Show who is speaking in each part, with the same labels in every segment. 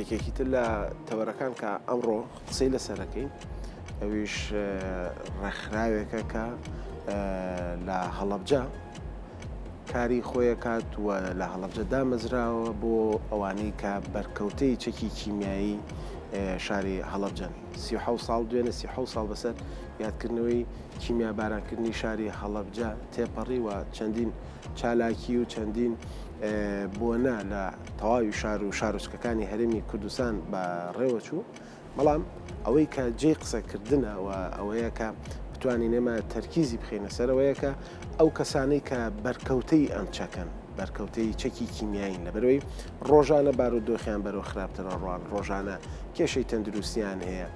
Speaker 1: یەکێکی تر لە تەوەرەکان کە ئەمڕۆ قسەی لەسەرەکەین ئەویش ڕێکخراوێکە کە لە هەڵەبجە کاری خۆیەکات و لە هەڵەبجە دامەزراوە بۆ ئەوانەی کە بەرکەوتەی چەکی کیمیایی شاری هەڵەبجەن. 37 ساڵ دوێنێ 37 ساڵ بەسەر یادکردنەوەی کیمیابارانکردنی شاری هەڵەبجە تێپەڕی و چەندین چالاکی و چەندین بۆنە لە تەواوی شار و شارۆچکەکانی هەرێمی کوردستان بەڕێوە چوو. بەڵام ئەوەی کە جێی قسەکردنە و ئەوەیە کە بتوانین ئێمە تەرکیزی بخەینە سەر ئەوەیە کە ئەو کەسانەی کە بەرکەوتەی ئەم چەکەن، بەرکەوتەی چەکی کیمیایین، لەبەرئەوەی ڕۆژانە بارودۆخیان بەرەو خراپتر ئەڕوان، ڕۆژانە کێشەی تەندروستیان هەیە،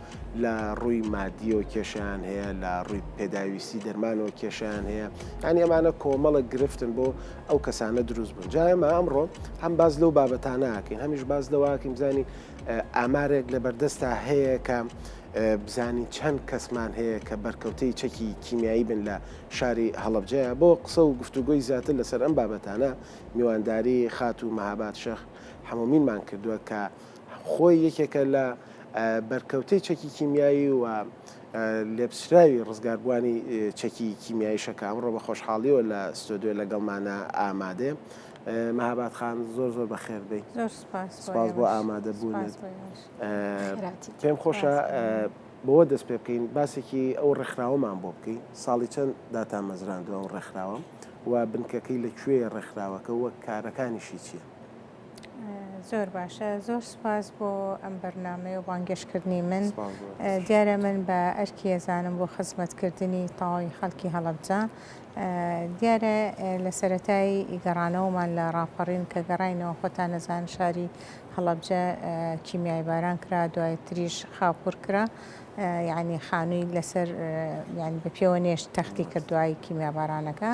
Speaker 1: لە ڕووی مادیەوە کێشەیان هەیە، لە ڕووی پێداویستی دەرمانەوە کێشەیان هەیە، یانی ئەمانە کۆمەڵێک گرفتن بۆ ئەو کەسانە دروست بوون. جا ئێمە ئەمڕۆ هەم باس لەو بابەتانە ئەکەین، هەمیش باس لەوە ئەکەین بزانین ئامارێک لەبەردەستا هەیە کە بزانین چەند کەسمان هەیە کە بەرکەوتەی چەکی کیمیایی بن لە شاری هەڵەبجەیە؟ بۆ قسە و گفتوگۆی زیاتر لەسەر ئەم بابەتانە میوانداری خاتوو مەهاباد شێخ حەمۆمینمان کردووە کە خۆی یەکێکە لە بەرکەوتەی چەکی کیمیایی و لێپسراوی ڕزگاربووانی چەکی کیمیاییشە کە ئەمڕۆ بە خۆشحاڵیەوە لە ستۆدیۆ لەگەڵمانە ئامادەیە. مەهاباد خان زۆر زۆر بەخێر بێی.
Speaker 2: زۆر سپاس
Speaker 1: سپاس بۆ ئامادە بوونت. پێم خۆشە بەوە دەست پێ بکەین باسێکی ئەو ڕێکخراوەمان بۆ بکەی ساڵی چەند داتامەزراندووە ئەو ڕێکخراوە و بنکەکەی لە کوێیە ڕێکخراوەکە و کارەکانیشی چییە؟
Speaker 2: زۆر باشە زۆر سپاس بۆ ئەم بەرنامەیە و بانگێشتکردنی من دیارە من بە ئەرکی ئەزانم بۆ خزمەتکردنی تەواوی خەڵکی هەڵەبجە دیارە لە سەرەتای گەڕانەوەمان لە ڕاپەڕین کە گەڕاینەوە خۆتان ئەزانن شاری هەڵەبجە کیمیای باران کرا دوایتریش خاپوور کرا یعنی خانووی لەسەر یعنی بە پێوە نێشت تەختی کرد دوای کیمیابارانەکە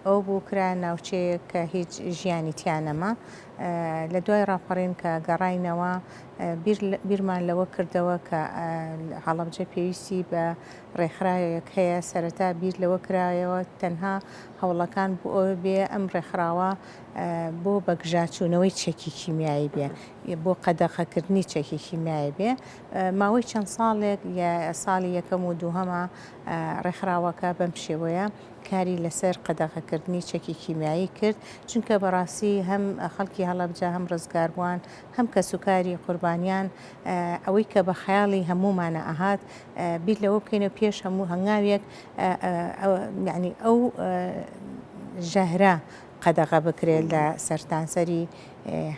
Speaker 2: ئەو بوو کرا ناوچەیەک کە هیچ ژیانی تیا نەما لە دوای ڕاپەڕین کە گەڕاینەوە بیرمان لەوە کردەوە کە هەڵەبجە پێویستی بە ڕێکخراوێک هەیە، سەرەتا بیر لەوە کرایەوە تەنها هەوڵەکان بۆ ئەوە بێ ئەم ڕێکخراوە بۆ بەگژاچوونەوەی چەکی کیمیایی بێ، بۆ قەدەغەکردنی چەکی کیمیایی بێ، ماوەی چەند ساڵێک لە ساڵی یەکەم و دووهەما ڕێکخراوەکە بەم شێوەیە کاری لەسەر قەدەغەکردنی چەکی کیمیایی کرد، چونکە بەڕاستی هەم خەڵکی هەڵەبجە هەم ڕزگاربووان هەم کەسوکاری قوربانیان ئەوەی کە بە خەیاڵی هەموومانە ئەهات بیر لەوە بکەینەوە پێش هەموو هەنگاوێک یعنی ئەو ژەهرە قەدەغە بکرێت لە سەرتانسەری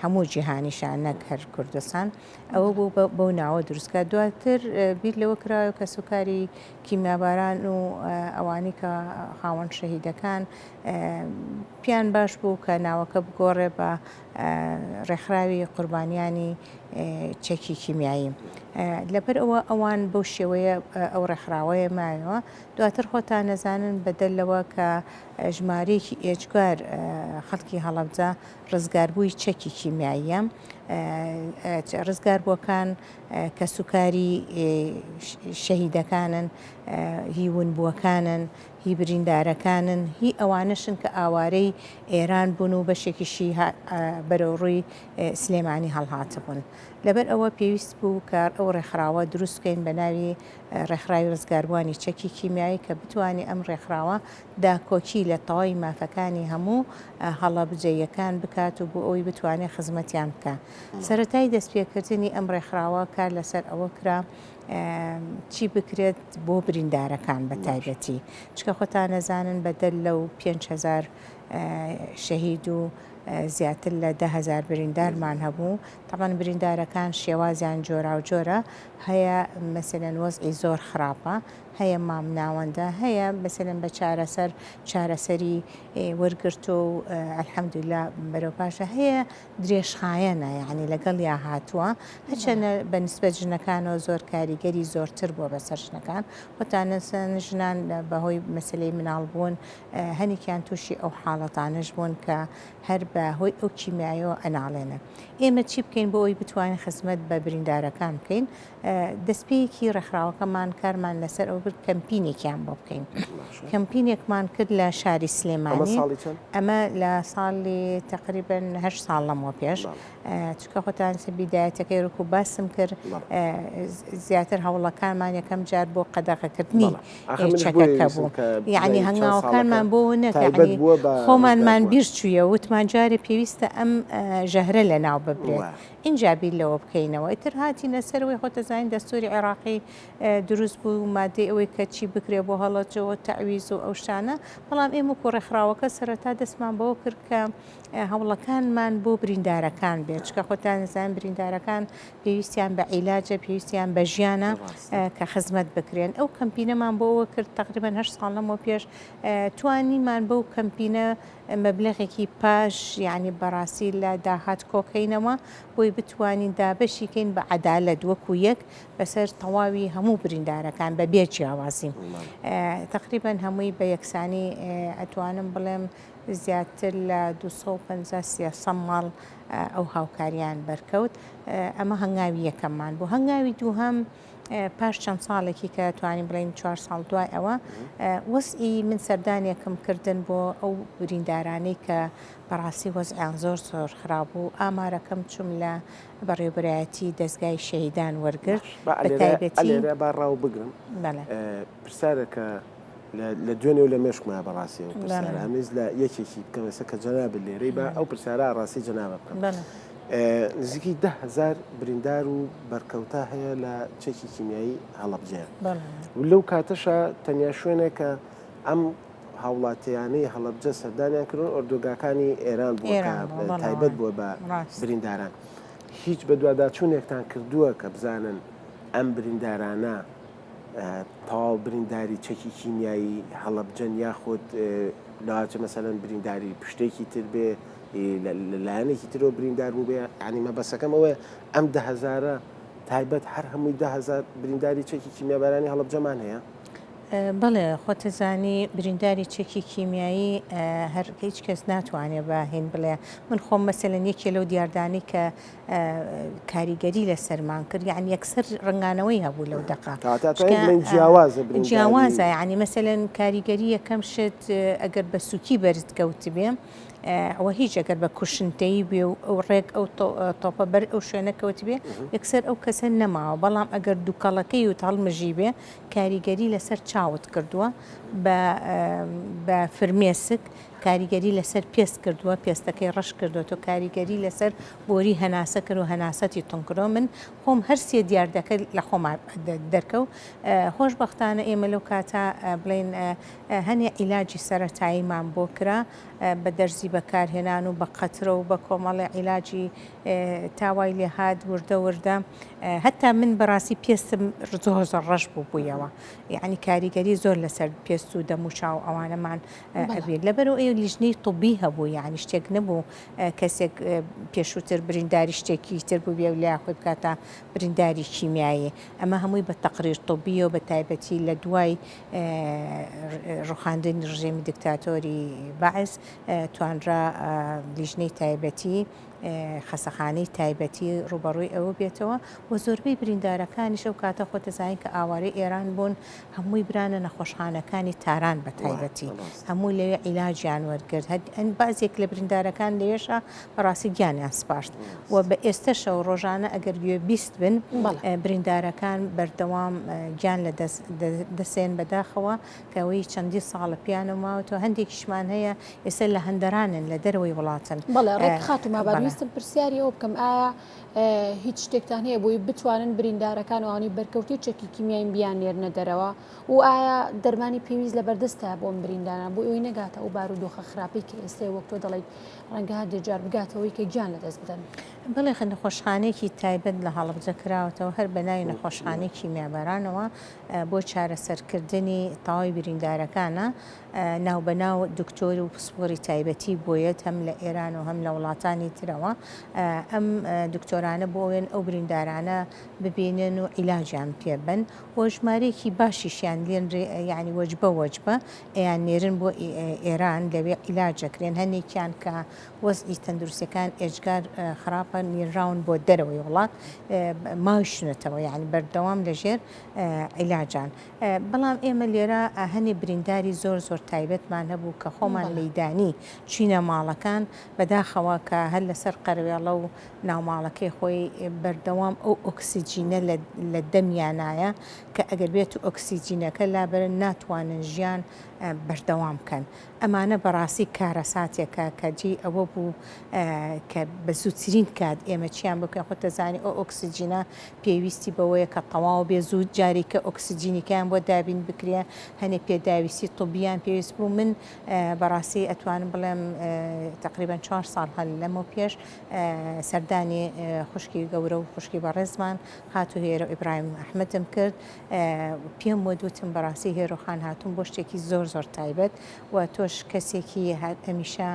Speaker 2: هەموو جیهانیشا نەک هەر کوردستان ئەوە بوو بەو ناوە دروستکە دواتر بیر لەوە کراوە کە سوکاری کیمیاباران و ئەوانی کە خاوەن شەهیدەکان پیان باش بوو کە ناوەکە بگۆڕێ بە ڕێکخراوی قوربانیانی چەکی کیمیایی. لەبەر ئەوە ئەوان بەو شێوەیە ئەو ڕێکخراوەیە مایەوە. دواتر خۆتان ئەزانن بەدەر لەوە کە ژمارەیەکی ئێجگار خەڵکی هەڵەبجە ڕزگاربووی چەکی کیمیاییە. ڕزگاربووەکان کەسوکاری شەهیدەکانن، هی ونبووەکانن، هی بریندارەکانن، هی ئەوانەشن کە ئاوارەی ئێران بوون و بەشێکیشی بەرەو ڕووی سلێمانی هەڵهاتبوون. لەبەر ئەوە پێویست بوو کە ئەو ڕێکخراوە دروست بکەین بە ناوی ڕێکخراوی ڕزگاربووانی چەکی کیمیایی کە بتوانێ ئەم ڕێکخراوە داکۆکی لە تەواوی مافەکانی هەموو هەڵەبجەییەکان بکات و بۆ ئەوەی بتوانێ خزمەتیان بکا. سەرەتای دەستپێکردنی ئەم ڕێکخراوە کار لەسەر ئەوە کرا چی بکرێت بۆ بریندارەکان بە تایبەتی چکە خۆتان نەزانن بەدەر لەو 5هزار شەهید و زیاتر لە دههزار بریندارمان هەبوو تەبعەن بریندارەکان شێوازیان جۆراوجۆرە هەیە مەسەلەن وەزعی زۆر خراپە هەیە مامناوەندە هەیە مەسەلەن بە چارەسەر چارەسەری وەرگرتووە و الحمدللە بەرەو پاشە هەیە درێژخایەنە یانی لەگەڵیا هاتووە هەرچەنە بە نسبەت ژنەکانەوە زۆر کاریگەری زۆرتر بووە بەسەر ژنەکان خۆتان نەسەن ژنان بەهۆی مەسلەی مناڵ بوون هەنێکیان تووشی ئەو حاڵەتانەش بوون کە هەر بە هۆی ئەو کیمیایەوە ئەناڵێنن. ئێمە چی بکەین بۆ ئەوەی بتوانین خزمەت بە بریندارەکان بکەین؟ دەستپێکی ڕێکخراوەکەمان کارمان لەسەر ئەوە کرد کەمپینێکیان بۆ بکەین. کەمپینێکمان کرد لە شاری سلێمانی. ئەمە لە ساڵی تەقریبەن هەشت ساڵ لەمەوە پێش. چونکە خۆتان بیدایەتەکەی وەکو باسم کرد زیاتر هەوڵەکانمان یەکەم جار بۆ قەدەغەکردنی چەکەکە بوو یعنی هەنگاوەکانمان بۆ نەکەنی خۆمانمان بیر چوویە وتمان جارێ پێویستە ئەم ژەهرە لە ناو ببرێت اینجا بیر لەوە بکەینەوە ئیتر هاتینە سەرەوەی خۆتەزانین دەستوری عێراقی دروست بوو مادەی ئەوەی کە چی بکرێ بۆ هەڵەجەوە تەعویز و ئەو شتانە بەڵام ئێمە وەکو ڕێکخراوەکە سەرەتا دەستمان بەوە کرد کە هەوڵەکانمان بۆ بریندارەکان بێت چکە خۆتان زان بریندارەکان پێویستیان بە عیلاجە پێویستیان بە ژیانە کە خزمەت بکرێن ئەو کەمپینەمان بۆ ئەوە کرد تقریبا هەشت ساڵ لەمەوە پێش توانیمان بەو کەمپینە مەبلەغێکی پاش یعنی بەڕاستی لە داهات کۆکەینەوە بۆی بتوانین دابەشی کەین بە عەدالەت وەکو یەک بەسەر تەواوی هەموو بریندارەکان بە بێ جیاوازی تقریبا هەمووی بە یەکسانی ئەتوانم بڵێم زیاتر لە 250 300 ماڵ ئەو هاوکاریان بەرکەوت ئەمە هەنگاوی یەکەممان بوو هەنگاوی دووهەم پاش چەند ساڵێکی کە توانین بڵێین چوار ساڵ دوای ئەوە وەزعی من سەردانێکم کردن بۆ ئەو بریندارانەی کە بەڕاستی وەزعیان زۆر زۆر خراپ بوو ئامارەکەم چوم لە بەڕێوبەرایەتی دەزگای شەهیدان وەرگرت بە تایبەتی
Speaker 1: لێرە با ڕاو بگرم پرسیارەکە لە دوێنێ و لە مێشکما بەڕاستی ئەو پرسیارە ئەمەیز لە یەکێکی بکەم ئێستا کە جەنابت لێرەی با ئەو پرسیارە ڕاستی جەنابە بکەم نزیکەی 10هزار بریندار و بەرکەوتە هەیە لە چەکی کیمیایی هەڵەبجەیە و لەو کاتەشا تەنیا شوێنێک کە ئەم هاوڵاتیانەی هەڵەبجە سەردانیان کردن ئۆردوگاکانی ئێران بووە تایبەت بووە بە برینداران هیچ بەدواداچوونێکتان کردووە کە بزانن ئەم بریندارانە تەواو برینداری چەکی کیمیایی هەڵەبجەن یاخود لەواچە مەسەلەن برینداری پشتێکی تر بێ لە لایەنێکی ترەوە بریندار بوو بێ ینی مەبەسەکەم ئەوەیە ئەم ده هەزارە تایبەت هەر هەمووی 10هزار برینداری چەکی کیمیابارانی هەڵەبجەمان هەیە؟
Speaker 2: بەڵێ خۆتەزانی برینداری چەکی کیمیایی هەر هیچ کەس ناتوانێ بە هین بڵێ من خۆم مەسەلەن یەکێ لەو دیاردانەی کە کاریگەری لەسەرمان کرد یعنی یەکسەر ڕەنگانەوەی هەبوو لەو دەقە جیاوازە یعنی مەسەلەن کاریگەری یەکەم شت ئەگەر بە سوکی بەرز کەوتبێ ئەوە هیچ ئەگەر بە کوشنتەی بێ و ئەو ڕێک ئەو تۆپە بەر ئەو شوێنە کەوتبێ یەکسەر ئەو کەسە نەماوە بەڵام ئەگەر دووکەڵەکەی و هەڵمژی بێ کاریگەری لەسەر چاوت کردووە بە فرمێسک کاریگەری لەسەر پێست کردووە، پێستەکەی ڕەش کردۆتەوە، کاریگەری لەسەر بۆری هەناسە کرد و هەناسەتی توند کردەوە، من خۆم هەر سێ دیاردەکە لە خۆما دەرکەوت، خۆشبەختانە ئێمە لەو کاتە بڵێین هەنێ عیلاجی سەرەتاییمان بۆ کرا بە دەرزی بەکارهێنان و بە قەترە و بە کۆمەڵێ عیلاجی تا وای لێهات وردە وردە هەتا من بەڕاستی پێستم زۆر زۆر ڕەش بوو بوویەوە یعنی کاریگەری زۆر لەسەر پێست و دەم و چاو ئەوانەمان ئەبێت لەبەرئەوە ئێ لیژنەی طبی هەبوو یعنی شتێک نەبوو کەسێک پێشووتر برینداری شتێکی تر بووبێ و لای خۆی بکاتە برینداری کیمیایی ئەمە هەمووی بە تەقریر طبیەوە بە تایبەتی لە دوای ڕوخاندنی ڕژێمی دکتاتۆری بەعس توانرا لیژنەی تایبەتی خەسەخانەی تایبەتی ڕووبەڕووی ئەوە بێتەوە و زۆربەی بریندارەکانیش ئەو کاتە خۆت دەزانین کە ئاوارەی ئێران بوون هەمووی برانە نەخۆشخانەکانی تاران بە تایبەتی هەموو لەوێ عیلاجیان وەرگرت هەر بازێک لە بریندارەکان لەوێشە بەڕاستی گیانیان سپارد و بە ئێستەشەوە ڕۆژانە ئەگەر گوێ بیست بن بریندارەکان بەردەوام گیان لە دەست دەسێن بەداخەوە کە ئەوەی چەندین ساڵە پێیانەوە ماوەتەوە، هەندێکیشمان هەیە ئێستا لە هەندەرانن، لە دەرەوەی وڵاتن.
Speaker 3: بەڵێ ڕێک خاتوو ماباد، ویستم پرسیاری ئەوە بکەم ئایا هیچ شتێکتان هەیە بۆی بتوانن بریندارەکان و ئەوانەی بەرکەوتەی چەکی کیمیایین بیاننێرنە دەرەوە و ئایا دەرمانی پێویست لەبەردەستە بۆ ئەم بریندارانە بۆ ئەوەی نەگاتە ئەو بارودۆخە خراپەی کە ئێستا وەک تۆ دەڵێیت ڕەنگە هەندێک جار بگاتەوەی کە گیان لەدەست بدەن؟
Speaker 2: بەڵێ نەخۆشخانەیەکی تایبەت لە هەڵەبجە کراوەتەوە هەر بە ناوی نەخۆشخانەی کیمیابارانەوە بۆ چارەسەرکردنی تەواوی بریندارەکانە، ناوبەناو دکتۆر و پسپۆری تایبەتی بۆیەت هەم لە ئێران و هەم لە وڵاتانی ترەوە ئەم دکتۆرانە بۆ ئەوێن ئەو بریندارانە ببینن و عیلاجیان پێ بەن و ژمارەیەکی باشیشیان لێن یعنی وەجبە وەجبە ئەیان نێرن بۆ ئێران لەوێ عیلاجەکرێن هەنێکیان کە وەزعی تەندروستیەکان ئێجگار خراپە. خراپە نێراون بۆ دەرەوەی وڵات ماویشتونەتەوە یانی بەردەوام لەژێر عیلاجان بەڵام ئێمە لێرە هەنێ برینداری زۆر زۆر تایبەتمان هەبوو کە خۆمان مەیدانی چوینە ماڵەکان بەداخەوە کە هەر لەسەر قەرەوێڵە و ناوماڵەکەی خۆی بەردەوام ئەو ئۆکسجینە لە دەمیانایە کە ئەگەر بێت و ئۆکسجینەکە لابەرن ناتوانن ژیان بەردەوام بکەن. ئەمانە بەڕاستی کارەساتێکە کە جێی ئەوە بوو کە بە زووترین کات ئێمە چیان بکەین خۆت دەزانی ئەو ئۆکسجینە پێویستی بەوەیە کە تەواو بێ زوو جارێکە ئۆکسجینیکەیان بۆ دابین بکرێ هەنێ پێداویستی طبیان پێویست بوو من بەڕاستی ئەتوانم بڵێم تقریبا چوار ساڵ هەر لەمەو پێش سەردانی خوشکی گەورە و خوشکی بەڕێزمان خاتوو هێرۆ ئیبراهیم ئەحمەدم کرد پێم وت وتم بەڕاستی هێرۆ خان هاتووم بۆ شتێکی زۆر زۆر تایبەت و تۆش کەسێکی هەمیشە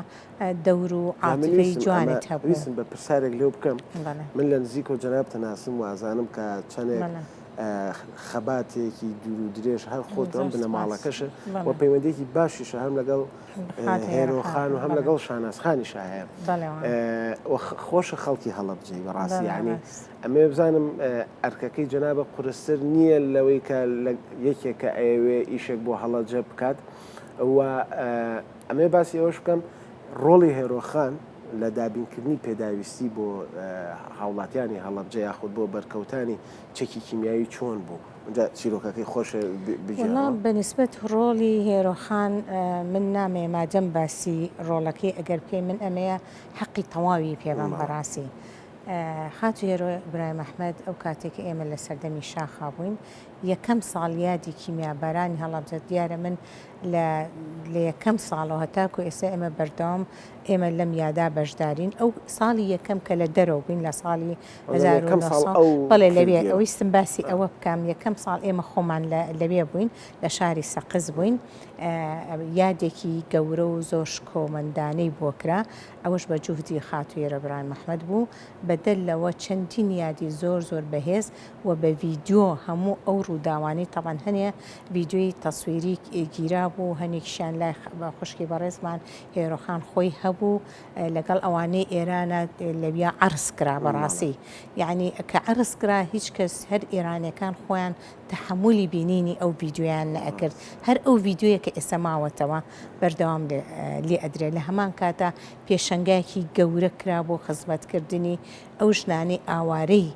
Speaker 2: دەور و عاتفەی جوانت هەبوو.
Speaker 1: ویستم بە پرسیارێک لێو بکەم من لە نزیکەوە جەنابت ئەناسم و ئەزانم کە چەندێک خەباتێکی دوور و درێژ هەر خۆت هەم بنەماڵەکەشت و پەیوەندیەکی باشیشە هەم لەگەڵ هێرۆ خان و هەم لەگەڵ شاناز خانیشا هەیە خۆشە خەڵکی هەڵەبجەی بەڕاستی یعنی ئەمەوێ بزانم ئەرکەکەی جەنابت قورستر نییە لەوەی کە یەکێک کە ئەیەوێ ئیشێک بۆ هەڵەجە بکات و ئەمەوێ باسی ئەوەش بکەم ڕۆڵی هێرۆخان لە دابینکردنی پێداویستی بۆ هاوڵاتیانی هەڵەبجە یاخود بۆ بەرکەوتانی چەکی کیمیایی چۆن بوو؟ جا چیرۆکەکەی خۆش
Speaker 2: وەڵا بە نیسبەت ڕۆڵی هێرۆخان من نامەیە مادەم باسی ڕۆڵەکەی ئەگەر بکەی من ئەمەیە حەقی تەواوی پێبەم بەڕاستی خاتوو هێرۆ ئیبراهیم ئەحمەد ئەو کاتەی کە ئێمە لە سەردەمی شاخا بووین یەکەم ساڵ یادی کیمیابارانی هەڵەبجە دیارە من لە لە یەکەم ساڵەوە هەتاکو ئێستا ئێمە بەردەوام ئێمە لەم یادا بەشدارین ئەو ساڵی یەکەم کە لە دەرەوە بووین لە ساڵی 1900 بەڵێ لەوێ ویستم باسی ئەوە بکەم یەکەم ساڵ ئێمە خۆمان لەوێ بووین لە شاری سەقز بووین یادێکی گەورە و زۆر شکۆمەندانەی بۆ کرا ئەوەش بە جوهدی خاتوو یەرە برایم ئەحمەد بوو، بەدەر لەوە چەندین یادی زۆر زۆر بەهێز و بە ڤیدیۆ هەموو ئەو ڕووداوانەی تەبعەن هەنێ ڤیدیۆی تەسویری گیرابوو هەنێکیشیان لای خوشکی بەڕێزمان هێرۆ خان خۆی هەبوو لەگەڵ ئەوانەی ئێرانە لەویا عەرز کرا بەڕاستی یەعنی کە عەرز کرا هیچ کەس هەر ئێرانیەکان خۆیان تەحەمولی بینینی ئەو ڤیدیۆیان نەئەکرد، هەر ئەو ڤیدیۆیە کە ئێستا ماوەتەوە بەردەوام لێ ئەدرێ، لە هەمان کاتا پێشەنگایەکی گەورە کرا بۆ خزمەتکردنی ئەو ژنانەی ئاوارەی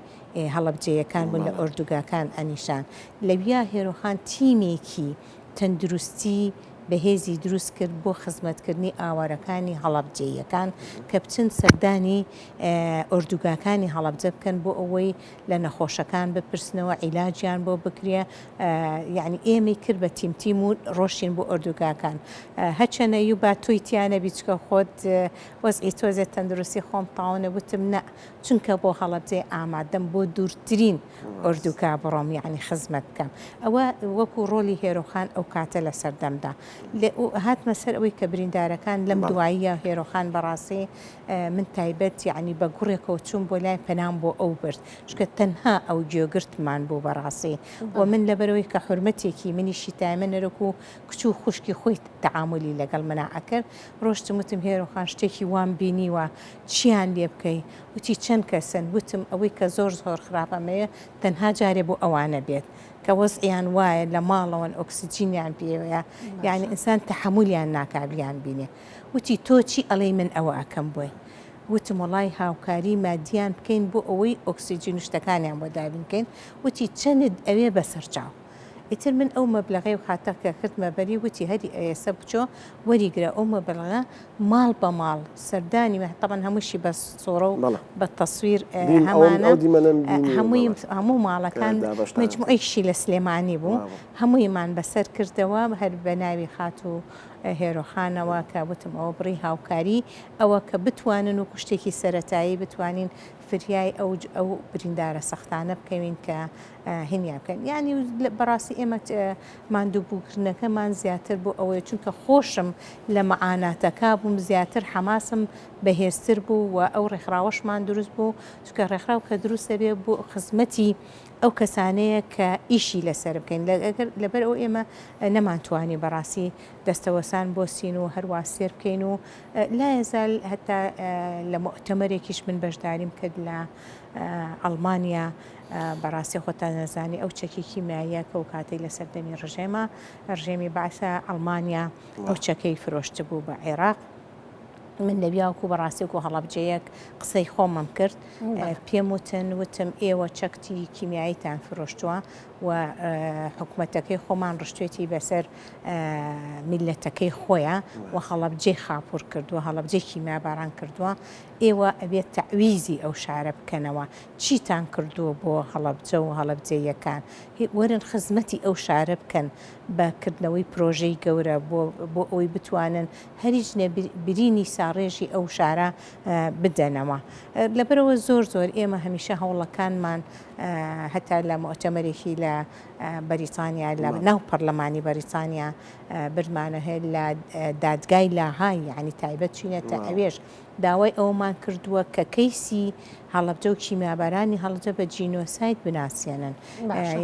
Speaker 2: هەڵەبجەیەکان بوون لە ئۆردوگاکان ئەنیشان. لەویا هێرۆخان تیمێکی تەندروستی بەهێزی دروست کرد بۆ خزمەتکردنی ئاوارەکانی هەڵەبجەییەکان کە بچن سەردانی ئۆردوگاکانی هەڵەبجە بکەن بۆ ئەوەی لە نەخۆشەکان بپرسنەوە عیلاجیان بۆ بکرێ یعنی ئێمەی کرد بە تیم تیم و ڕۆشتین بۆ ئۆردوگاکان هەچەنە یو با تۆی تیا نەبی چکە خۆت وەزعی تۆزێ تەندروستی خۆم تاو نەبوتم نە چونکە بۆ هەڵەبجەی ئامادەم بۆ دوورترین ئۆردوگا بڕۆم یعنی خزمەت بکەم ئەوە وەکو ڕۆلی هێرۆخان ئەو کاتە لە سەردەمدا هاتمە سەر ئەوەی کە بریندارەکان لەم دواییە هێرۆخان بەڕاستی من تایبەت یەعنی بە گوڕێکەوە چووم بۆ لای پەنام بۆ ئەو برد چونکە تەنها ئەو گوێگرتمان بوو بەڕاستی و من لەبەرەوەی کە حورمەتێکی منیشی تایمە نەرک و کچ و خوشکی خۆی تەعامولی لەگەڵ منا ئەکرد ڕۆشتم وتم هێرۆ خان شتێکی وام بینیوە چیان لێ بکەی وتی چەند کەسن وتم ئەوەی کە زۆر زۆر خراپ ئەمەیە تەنها جارێ بۆ ئەوانە بێت کە وەزعیان وایە لە ماڵەوەن ئۆکسجینیان پێوەیە یعنی ئینسان تەحەمولیان ناکا بیان بینێ وتی تۆ چی ئەڵێی من ئەوە ئەکەم بۆی. وتم وەڵای هاوکاری مادیان بکەین بۆ ئەوەی ئۆکسجین و شتەکانیان بۆ دابین کەین. وتی چەنت ئەوێ بەسەرچاو. ئیتر من ئەو مەبلەغەی خاتە کە کردمە بەری وتی هەری ئێسە بچۆ وەریگرە ئەو مەبلغە ماڵ بە ماڵ سەردانی تەبعەن هەمووشی بە سوڕە و بە تەسویر هەمانە هەمووی هەموو ماڵەکان مەجموعەیەکیشی لە سلێمانی بوو هەموویمان بەسەر کردەوە هەر بە ناوی خاتوو هێرۆ خانەوە کە وتم ئەوە بڕی هاوکاری ئەوە کە بتوانن وەکو شتێکی سەرەتایی بتوانین فریای ئەو ئەو بریندارە سەختانە بکەوین کە هینیان بکەن یعنی بەڕاستی ئێمە ماندووبووکردنەکەمان زیاتر بۆ ئەوەیە چونکە خۆشم لە مەعاناتەکە بووم زیاتر حەماسم بەهێزتر بوو و ئەو ڕێکخراوەشمان دروست بوو چونکە ڕێکخراو کە دروست دەبێ بۆ خزمەتی. ئەو کەسانەیە کە ئیشی لەسەر بکەین لەبەر ئەو ئێمە نەمانتوانی بەڕاستی دەستەوەسان بۆسین و هەروا سێر بکەین و لایەزال هەتا لە موئتەمەرێکیش من بەشداریم کرد لە ئەڵمانیا بەڕاستی خۆتان نەزانی ئەو چەکی کیمیاییە کە و کاتەی لە سەردەمی ڕژێمە ڕژێمی بەعسە ئەڵمانیا ئەو چەکەی فرۆشتبوو بە عێراق من لەویاوکو بەڕاستی وەکو هەڵەبجەیەک قسەی خۆمم کرد پێم وتن وتم ئێوە چەکتی کیمیاییتان فرۆشتووە و حکومەتەکەی خۆمان ڕشتێتی بەسەر میلەتەکەی خۆیان و هەڵەبجەی خاپور کردووە هەڵەبجەی کیمیاباران کردووە ئێوە ئەبێت تەعویزی ئەو شارە بکەنەوە چیتان کردووە بۆ هەڵەبجە و هەڵەبجەیەکان وەرن خزمەتی ئەو شارە بکەن بە کردنەوەی پرۆژەی گەورە بۆ بۆ ئەوەی بتوانن هەریچ نە برینی ساڕێژی ئەو شارە بدەنەوە. لەبەرئەوە زۆر زۆر ئێمە هەمیشە هەوڵەکانمان هەتا لە موئتەمەرێکی لە بەریتانیا لە ناو پەرلەمانی بەریتانیا بردمانە هەیە لە دادگای لاهای یعنی تایبەت چینەتە ئەوێش داوای ئەوەمان کردووە کە کەیسی هەڵەبجە و کیمیابارانی هەڵەبجە بە جینۆساید بناسێنن.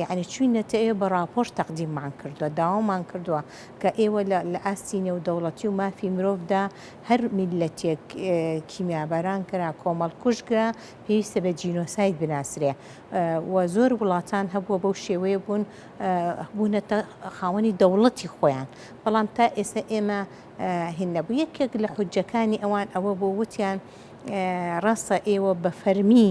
Speaker 2: یەعنی چووینەتە ئێوە بە ڕاپۆرت تەقدیممان کردووە، داوامان کردووە کە ئێوە لە ئاستی نێودەوڵەتی و مافی مرۆڤدا هەر میللەتێک کیمیاباران کرا، کۆمەڵکوژ کرا، پێویستە بە جینۆساید بناسرێ و زۆر وڵاتان هەبووە بەو شێوەیە بوون بوونەتە خاوەنی دەوڵەتی خۆیان، بەڵام تا ئێستا ئێمە هین نەبوو. یەکێک لە حوججەکانی ئەوان ئەوە بوو وتیان ڕاستە ئێوە بە فەرمی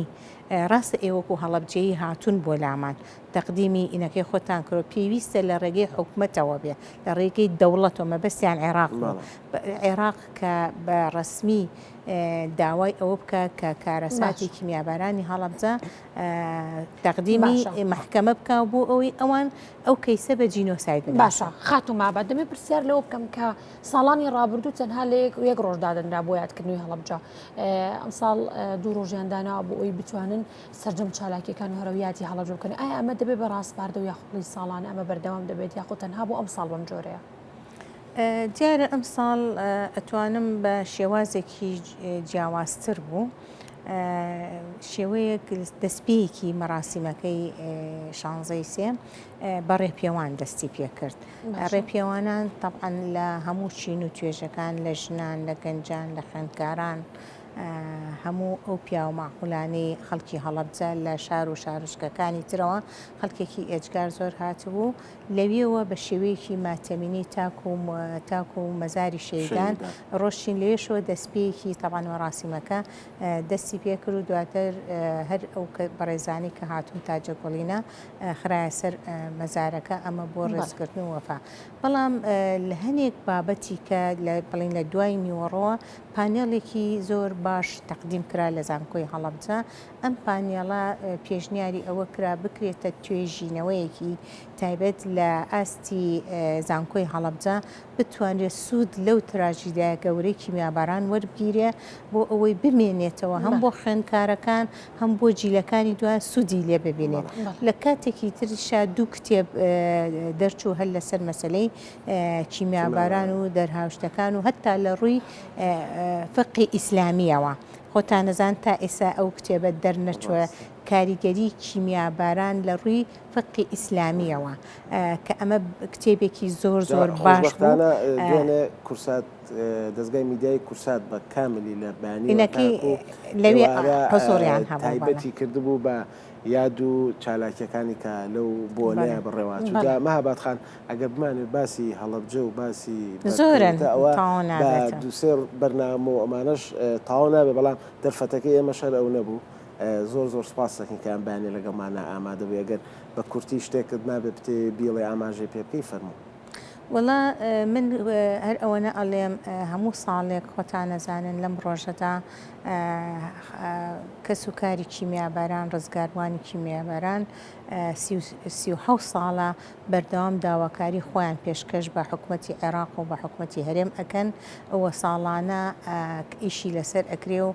Speaker 2: ڕاستە ئێوە وەکو هەڵەبجەیی هاتوون بۆ لامان تەقدیمی ئینەکەی خۆتان کردوە پێویستە لە ڕێگەی حکومەتەوە بێ لە ڕێگەی دەوڵەتەوە مەبەستیان عێراق بوو عێراق کە بە ڕەسمی داوای ئەوە بکە کە کارەساتی کیمیابارانی هەڵەبجە تەقدیمی مەحکەمە بکا بۆ ئەوەی ئەوان ئەو کەیسە بە جینۆساید بناسن.
Speaker 3: باشە خاتوو ماباد دەمەوێت پرسیار لەوە بکەم کە ساڵانی ڕابردوو تەنها لە یەک یەک ڕۆژ دادەنرا بۆ یادکردنەوەی هەڵەبجە ئەمساڵ دوو ڕۆژیان داناوە بۆ ئەوەی بتوانن سەرجەم چالاکیەکان و هەرەو یادی هەڵەبجە بکەن ئایا ئەمە دەبێت بە ڕاسپاردە و یاخود ساڵانە ئەمە بەردەوام دەبێت یاخود تەنها بۆ ئەمساڵ بەم جۆرەیە؟
Speaker 2: دیارە ئەمساڵ ئەتوانم بە شێوازێکی جیاوازتر بوو. شێوەیەک دەستپێکی مەراسیمەکەی شانزەی سێ بە ڕێپێوان دەستی پێکرد. ڕێپێوانان تەبعەن لە هەموو چین و توێژەکان لە ژنان لە گەنجان لە خوێندکاران هەموو ئەو پیاو مەعقولانەی خەڵکی هەڵەبجە لە شار و شارۆچکەکانی ترەوە خەڵکێکی ئێجگار زۆر هاتبوو لەوێوە بە شێوەیەکی ماتەمینی تاکو تاکو مەزاری شەهیدان ڕۆشتین لەوێشەوە دەستپێکی تەبعەن مەراسیمەکە دەستی پێکرد و دواتر هەر ئەو بەڕێزانی کە هاتوون تاجەگوڵینە خرایە سەر مەزارەکە ئەمە بۆ ڕێزگرتن و وەفا بەڵام لە هەنێک بابەتی کە لە بڵین لە دوای نیوەڕۆوە پانێڵێکی زۆر باش تەقدیم کرا لە زانکۆی هەڵەبجە ئەم پانێڵە پێشنیاری ئەوە کرا بکرێتە توێژینەوەیەکی تایبەت لە ئاستی زانکۆی هەڵەبجە بتوانرێت سوود لەو تراژیدایە گەورەی کیمیاباران وەربگیرێ بۆ ئەوەی بمێنێتەوە هەم بۆ خوێندکارەکان هەم بۆ جیلەکانی دوای سوودی لێ ببینێت لە کاتێکی تریشا دوو کتێب دەرچوو هەر لەسەر مەسەلەی کیمیاباران و دەرهاوشتەکان و هەتا لە ڕووی فقی ئیسلامیەوە خۆتان ئەزان تا ئێستا ئەو کتێبە دەرنەچووە کاریگەری کیمیاباران لە ڕووی فقی ئیسلامیەوە کە ئەمە کتێبێکی زۆر زۆر باش بوو.
Speaker 1: خۆشبەختانە دوێنێ کورسات دەزگای میدیایی کورسات بە کاملی لە بەیانیەوە
Speaker 2: ئینەکەی
Speaker 1: تاکو
Speaker 2: لەوێ
Speaker 1: ئێوارە
Speaker 2: حزوریان هەبوو بەڵێ.
Speaker 1: تایبەتی کردبوو بە یاد و چالاکیەکانی کە لەو بۆنەیە
Speaker 2: بەڵێ.
Speaker 1: بەڕێوەچوو.
Speaker 3: بەڵێ.
Speaker 1: جا مەهاباد خان ئەگەر بمانەوێت باسی هەڵەبجە و باسی
Speaker 2: زۆرن
Speaker 1: بەرکەوتە ئەوە
Speaker 2: تەواو
Speaker 1: بە
Speaker 2: نابێتن.
Speaker 1: دوو سێ بەرنامە و ئەمانەش تەواو نابێت بەڵام دەرفەتەکەی ئێمەش هەر ئەو نەبوو. زۆر زۆر سوپاست دەکەین کە ئەم بەیانیە لەگەڵمانا ئامادە بووی ئەگەر بە کورتی شتێکت مابێ بتەوێ بیڵێ ئاماژەی پێ بکەی فەرموو.
Speaker 2: وەڵا من هەر ئەوەنە ئەڵێم هەموو ساڵێک خۆتان ئەزانن لەم ڕۆژەدا کەس و کاری کیمیاباران ڕزگاربووانی کیمیاباران 37 ساڵە بەردەوام داواکاری خۆیان پێشکەش بە حکومەتی عێراق و بە حکومەتی هەرێم ئەکەن و ساڵانە ئیشی لەسەر ئەکرێ و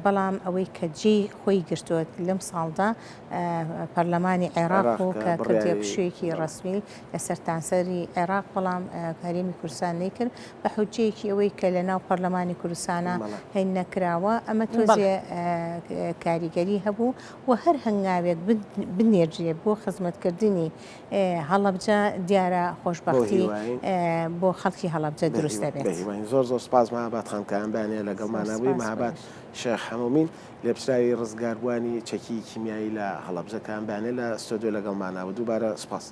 Speaker 2: بەڵام ئەوەی کە جێی خۆی گرتووە لەم ساڵدا پەرلەمانی عێراق بوو کە کردیە پشوویەکی ڕەسمی لە سەرتانسەری عێراق. بەڵام هەرێمی کوردستان نەیکرد بە حوجەیەکی ئەوەی کە لە ناو پەرلەمانی کوردستانە هەین نەکراوە، ئەمە تۆزێ کاریگەری هەبوو و هەر هەنگاوێک بنێردرێ بۆ خزمەتکردنی هەڵەبجە دیارە خۆشبەختی بۆ خەڵکی هەڵەبجە دروست دەبێت.
Speaker 1: زۆر زۆر سپاس مەهاباد خان کە ئەم بەیانییە لەگەڵمانا بووی. مەهاباد شێخ حەمەمین لێپرسراوی ڕزگاربووانی چەکی کیمیایی لە هەڵەبجە کە ئەم بەیانییە لە ستۆدیۆ لەگەڵمانا بوو. دووبارە سپاس.